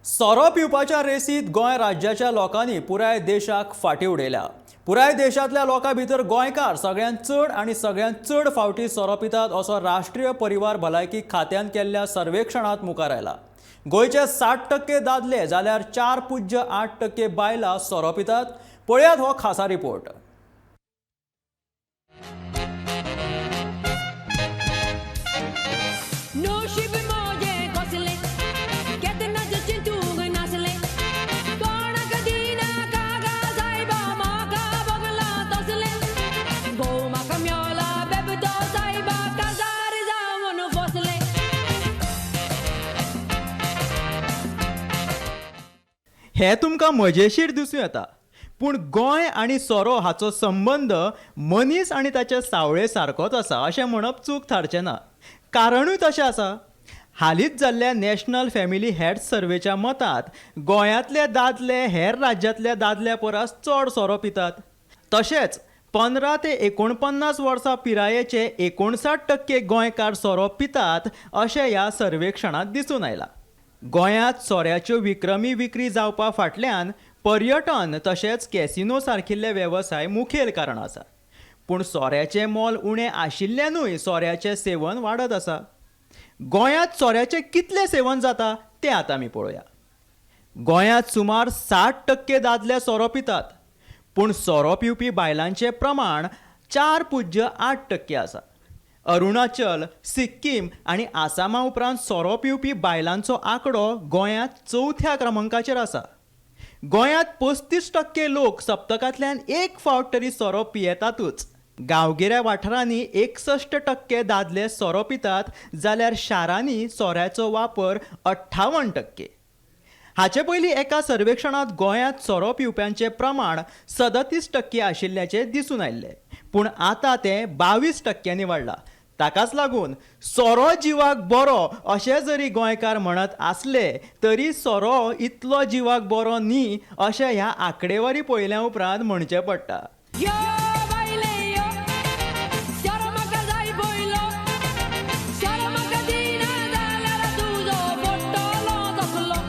सोरो पिवपाच्या रेसीत गोंय राज्याच्या लोकांनी पुराय देशाक फाटी उडयल्या. पुराय देशांतल्या लोकां भितर गोंयकार सगळ्यांत चड आनी सगळ्यांत चड फावटी सोरो पितात असो राष्ट्रीय परिवार भलायकी खात्यान केल्ल्या सर्वेक्षणांत मुखार आयला. गोंयचे 60% दादले जाल्यार 4.8% बायलां सोरो पितात. पळयात हो खासा रिपोर्ट. नशीब म्हजें कसलें, केन्नाच चिंतूंक नासलें, कोणाक दिनाका गा सायबा म्हाका भोगलां तसलें, घोव म्हाका मेवला बेबदो सायबा काजार जावन फसलें. हें तुमकां मजेशीर दिसूं येता, पूण गोंय आनी सोरो हाचो संबंद मनीस आनी ताचे सावळे सारकोच आसा अशें म्हणप चूक थारचें ना. कारणूय तशें आसा. हालींच जाल्ल्या नॅशनल फॅमिली हेल्थ सर्वेच्या मतांत गोंयांतले दादले हेर राज्यांतल्या दादल्या परस चड सोरो पितात. तशेंच 15 ते 49 वर्सां पिरायेचे 59% गोंयकार सोरो पितात अशें ह्या सर्वेक्षणांत दिसून आयलां. गोंयांत सोऱ्याच्यो विक्रमी विक्री जावपा फाटल्यान पर्यटन तशेंच कॅसिनो सारकिल्ले वेवसाय मुखेल कारण आसा. पूण सोऱ्याचें मोल उणें आशिल्ल्यानूय सोऱ्याचें सेवन वाडत आसा. गोंयांत सोऱ्याचें कितलें सेवन जाता तें आतां आमी पळोवया. गोंयांत सुमार 60% दादले सोरो पितात, पूण सोरो पिवपी बायलांचें प्रमाण 4.8% आसा. अरुणाचल, सिक्कीम आनी आसामा उपरांत सोरो पिवपी बायलांचो आंकडो गोंयांत चवथ्या क्रमांकाचेर आसा. गोंयांत 35% लोक सप्तकांतल्यान एक फावट तरी सोरो पियेतातूच. गांवगिऱ्या वाठारांनी 61% दादले सोरो पितात जाल्यार शारांनी सोऱ्याचो वापर 58%. हाचे पयलीं एका सर्वेक्षणांत गोंयांत सोरो पिवप्यांचें प्रमाण 37% आशिल्ल्याचें दिसून आयिल्लें, पूण आतां तें 22% वाडलां. ताकाच लागून सोरो जिवाक बरो अशें जरी गोंयकार म्हणत आसले तरी सोरो इतलो जिवाक बरो न्ही अशें ह्या आंकडेवारी पळयल्या उपरांत म्हणचें पडटा. यो बायले यो, सोरो म्हाका जाय पयलो, सोरो म्हाका दिना जाल्यार तुजो पडटलो तकलो.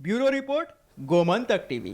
Bureau report, Gomantak TV.